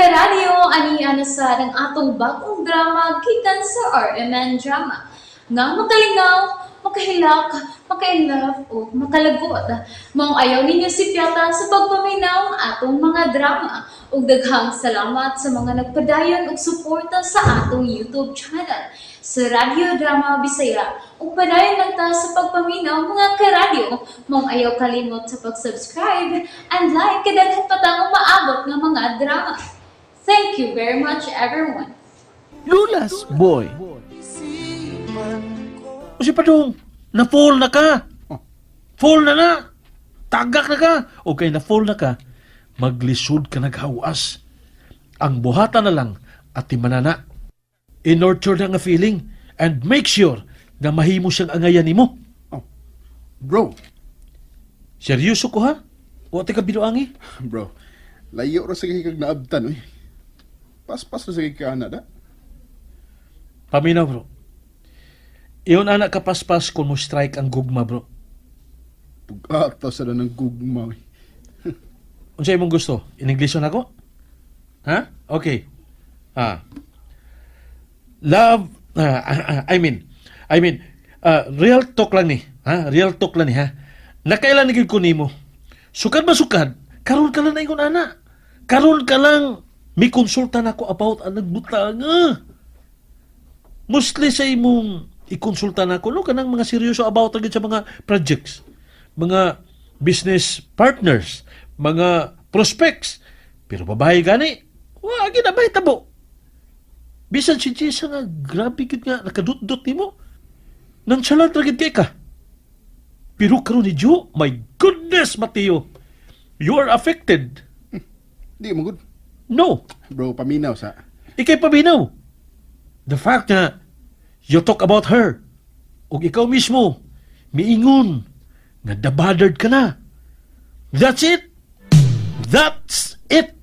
Karadyo, ani na sa ang atong bagong drama gikan sa RMN Drama. Nga makalingaw, makahilak, maka-inlove o makalagot. Maong ayaw ninyo sipyata sa pagpaminaw ang atong mga drama. Ug daghang salamat sa mga nagpadayon og suporta sa atong YouTube channel sa Radyo Drama Bisaya. Ug padayon lang ta sa pagpaminaw, mga karadyo. Maong ayaw kalimot sa pag-subscribe and like kay daghan pa tang umaabot nga mga drama. Thank you very much, everyone. Lulas, boy. O si Padong, na-fall na ka. Fall na na. Tagak na ka. Okay, na-fall na ka. Maglisod ka naghawas. Ang buhatan na lang at timanana. I-nurture na nga feeling and make sure na mahimo siyang angayan nimo. Bro, Seryoso ko ha? Wa ti ka binuangi? Bro, layo ra sa kag naabtan uy. Paspas ra sa ka ana da. Paminaw, bro. Iyon anak kapaspas kung mo strike ang gugma, bro. Pug-ato sa ng gugma uy. Unsa imong gusto? In English na ako? Ha? Okay. Ah. Love, I mean, real talk lang ni. Ha? Real talk lang ni ha. Nakailan ni gyud ko nimo. Sukad ba sukad? Karon ka lang naingon ana. Karon ka lang mi konsulta nako about ang nagbutang. Ah. Mostly sa imong ikonsulta nako no kanang mga seryoso about gyud sa mga projects, mga business partners, mga prospects. Pero babae gani, wa gyud na tabo. Bisan si Jessa nga grabe gyud nga nakadutdot nimo. Nonchalant ra gyud kay ka. Pero karon ni Joe, my goodness, Mateo. You are affected. Di mo good. No, Bro, paminaw sa. ikay paminaw. The fact na you talk about her ug ikaw mismo miingon nga dabothered ka na. That's it. That's it.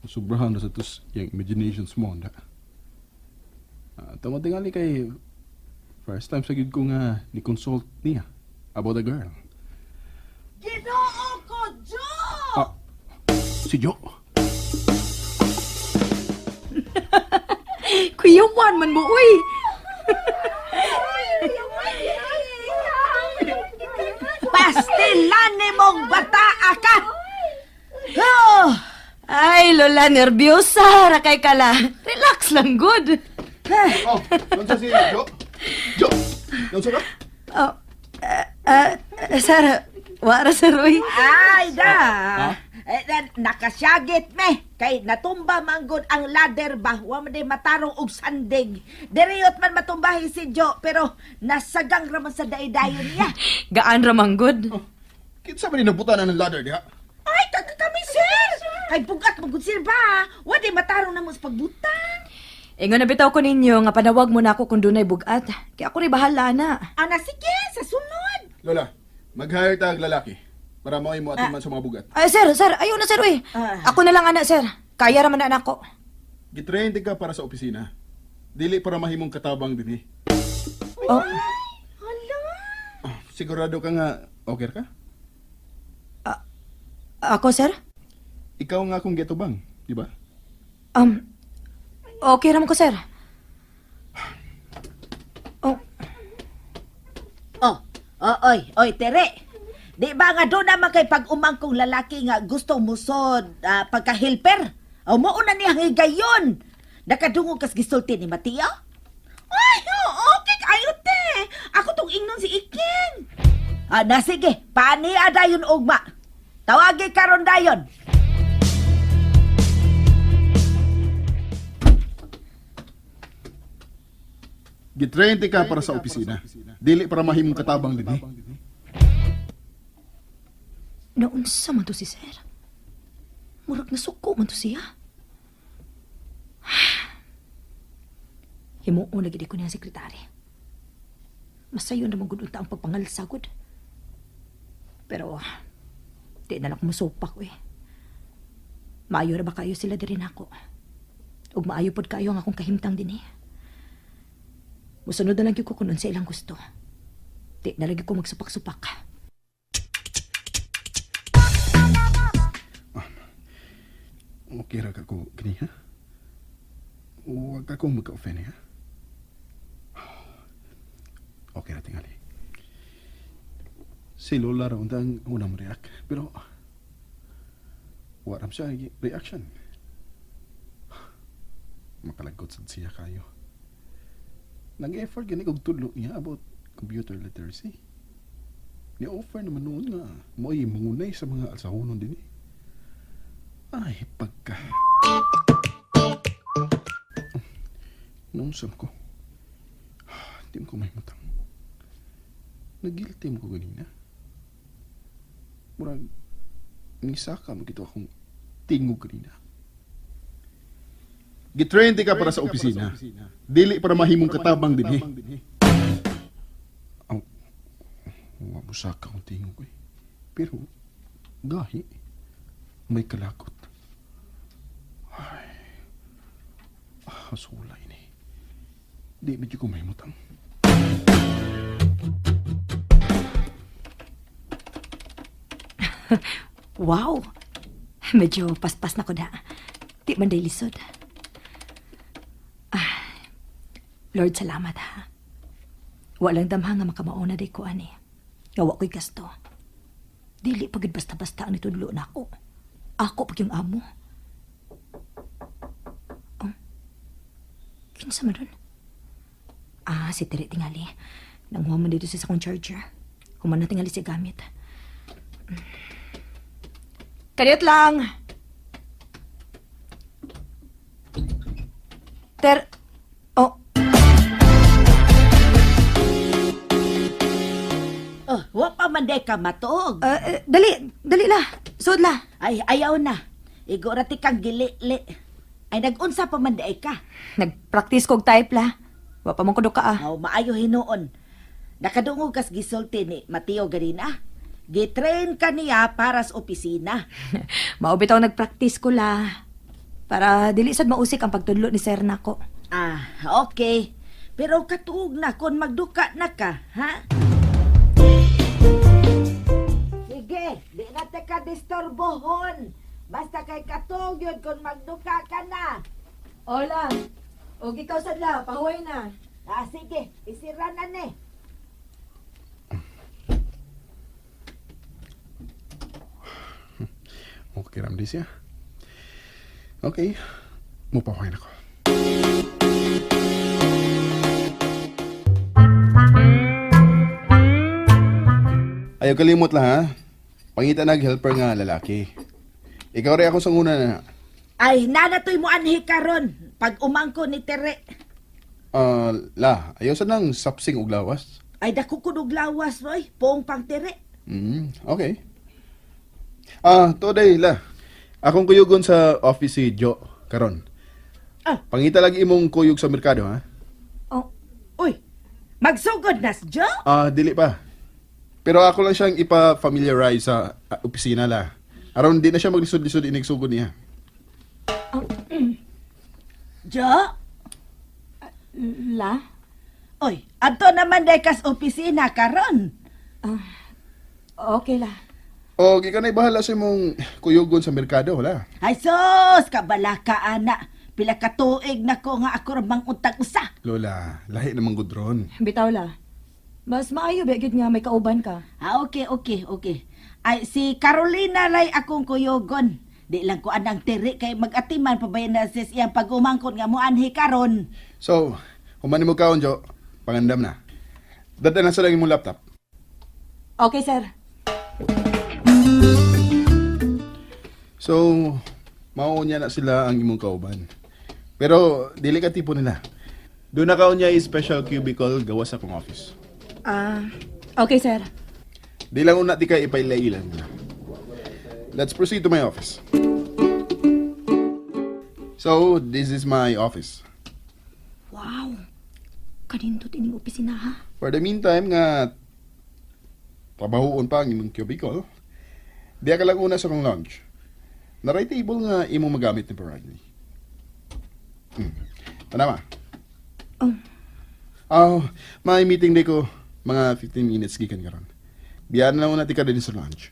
Sobrahan na sa tos yung imaginations mo da. Ah, tama tingali kay first time sa gyud ko nga ni consult niya about a girl. Ginoo ko, Joe! Ah, si Joe. Kuya Juan man mo, uy! Pastilan ni mong bataa ka! Oh, Ay, Lola, nervyosa. Rakay kala. Relax lang, good. Oh, unsa si Joe? Joe, unsa ka? Oh, sir, wara sir, uy. Ay, da! Eh, nakasyagit me! Kay natumba manggod ang ladder ba? Wa man day matarong og sandig. Diriyot man matumbahi si Joe, pero nasagang raman sa daydayon niya. Gaan ramang good. Kinsa man ni nabutan ng ladder diha? Ay, taga kami, sir! Kay bugat magud sir ba? Wa day matarong namo sa pagbutang. Ingon na bitaw ko ninyo nga panawag mo na ako kung dunay bugat. Kaya ako rin bahala na. Ana, sige, sa sunod. Lola, mag-hire tag lalaki para mao mo atiman sa mga bugat. Ay, sir, sir, ayaw na, sir, uy. Ah. Ako na lang, ana, sir. Kaya raman na anak ko. Gitrain din ka para sa opisina. Dili para mahimong katabang dinhi. Oh, Hala! Ah, sigurado ka nga okay ka? Ako, sir? Ikaw nga akong gitubang, di ba? Okay raman ko, sir. Oh, Oh, oh, oy, oy, Tere. Di ba nga doon naman kay pag umangkong lalaki nga gusto musod pagka-helper? O mo una niya higayon. Nakadungog kas gisulti ni Mateo? Ay, oo, okay, ayo te. Ako tong ingnon si Iking. Ah, na sige, pani dayon ugma. Tawagi karon dayon. Gitrain din ka para sa opisina. Dili para mahimong katabang dinhi. Naunsa man to si sir. Murag nasuko man to siya. Himuon lagi di ko niya sekretary. Masayon naman gud unta ang pagpangalsagod. Pero, di na lang ko musupak eh. Maayo ra ba kayo sila diri nako? Ug maayo pod kayo ang akong kahimtang dinhi. Musunod na lang gyud ko kung unsa ilang gusto. Di na lang gyud ko magsupak-supak. Okay ra ka ko gani, ha? Huwag ka kong magka-offend, ha? Okay ra tingali. Si Lola ra unta ang unang react, pero wala siya reaction. Makalagot sad siya kayo. Nag-effort gani og tudlo niya about computer literacy. Ni-offer naman noon nga mo'y mangunay sa mga alsahonon din eh. Ay, pagka. Naunsa ko. Di ko mahimutang. Nag-guilty mo ko ganina. Murag, nisaka mo gito akong tingog ganina. Gitrain ka para sa opisina. Dili para mahimong katabang din eh. Aw, wa mo saka akong tingog eh. Pero, gahi, may kalakot. Ay, sulay ni. Di medyo ko mahimutang. Wow! Medyo paspas na ko na. Di man day lisod. Ah, Lord, salamat ha. Walang damha nga makamauna day ko ani. Gawa ko'y gasto. Dili pagid basta-basta ang nitudlo na ako. Ako pag yung amo. Oh. Kinsa man dun? Ah, si Tere tingali. Nanguha man dito sa akong charger. Human na tingali siya gamit. Kadiyot lang. Ter... Oh, Oh, wa pa man day ka matuog. Dali, dali la. Sud la. Ay, ayaw na. Igo ra ti kang gili-li. Ay, nag-unsa pa man day ka. Nag-practice kog type la. Wa pa man ko duka ah. Aw, maayo hinuon. Nakadungog kas gisulti ni Mateo ganina. Gitrain ka niya para sa opisina. Mao bitaw nag-practice ko la. Para dili sad mausik ang pagtudlo ni sir nako. Ah, okay. Pero katuog na kon magduka na ka, ha? Sige, di na ta ka disturbohon. Basta kay katuog yun kung magduka ka na. Hola. Og ikaw sad la, pahuway na. Ah, sige, isira na ni. Okay, ramdi siya. Okay, mupahuin ako. Ayaw kalimot lang ha. Pangita nag-helper nga lalaki. Ikaw rin ako sa una na. Ay, nanatoy mo anhi karon pag umangko ni Tere. Ah, la, ayaw sa nang sapsing og lawas. Ay, dako ko og lawas, Roy. Poong pang Tere. Okay. Ah, today la. Akong kuyugon sa office si Jo karon. Ah. Pangita lagi imong kuyog sa merkado ha. Oh, Uy, magsugod na si Jo? Ah, dili pa. Pero ako lang siyang ipa-familiarize sa opisina la. Aron di na siya maglisod-lisod inigsugod niya. Jo? la? Uy, adto naman day kas opisina karon. Okay la. O, ikaw na bahala sa imong kuyugon sa merkado, wala. Ay sus, kabala ka ana. Pila ka tuig na ko nga ako ra manguntag usa. Lola, lahi namang gudron. Bitaw la. Mas maayo ba gyud nga may kauban ka. Ah, okay, okay, okay. Ay, si Carolina lay akong kuyogon. Di lang ko anang tiri kay mag-atiman pabayan na sis iyang pag-umangkon nga moanhi karon. So, humani mo kaon, Jo. Pangandam na. Dada na sa lang imong laptop. Okay, sir. So, maunya na sila ang imong kauban. Pero, dili ka tipo nila. Doon na kaon niya special cubicle gawa sa akong office. Ah, okay, sir. Di lang una di ka ipailailan. Let's proceed to my office. So, this is my office. Wow. Kanindot ining opisina ha. For the meantime nga trabahoon pa ang imong cubicle, di ka lang una sa akong lounge. Naray table nga imong magamit temporarily. Tanawa. Oh. Oh, may meeting day ko mga 15 minutes gikan karon. Biyan na una ti ka din sa lounge.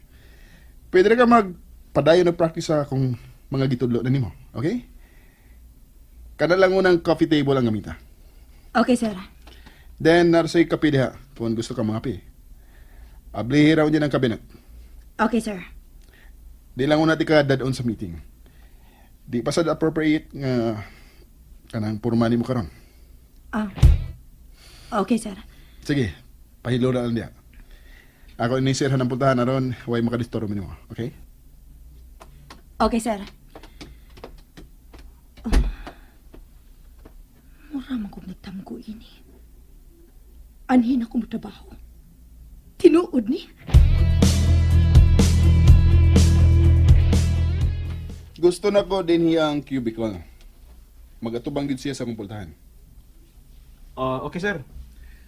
Pwede ra ka magpadayon na practice sa akong mga gitudlo na nimo, okay? Kada lang unang coffee table ang gamita. Okay, sir. Then, narsay kape diha kung gusto ka mga kape. Ablihi raw niya ng cabinet. Okay, sir. Di lang una ti ka dadon sa meeting. Di pa sad appropriate nga kanang porma nimo karon. Ah. Okay, sir. Sige, pahilo na lang diha. Ako ni sir hanang puntahan aron way makadisturbo nimo, okay? Okay, sir. Oh. Mura man kong nagtamgo ini. Anhin ako motrabaho. Tinuod ni. Gusto na ko din ang cubicle. Magatubang gid siya sa akong pultahan. Ah, okay, sir.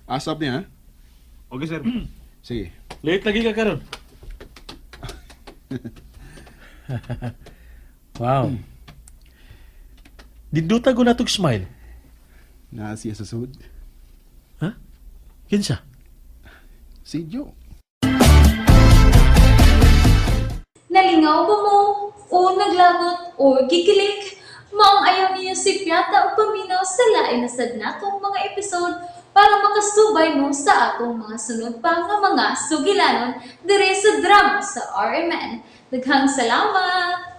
Asap niya, ha? Okay, sir. Sige. Late lagi ka karon. Wow. Dinduta ko na tog smile. Naa siya sa sud. Ha? Kinsa? Si Joe. Nalingaw ba mo? O naglagot o gikilig? Maong ayaw niyo si Piata o paminaw sa lain na sad natong mga episode para makasubay mo sa atong mga sunod pa nga mga sugilanon dire sa drama sa RMN. Daghang salamat!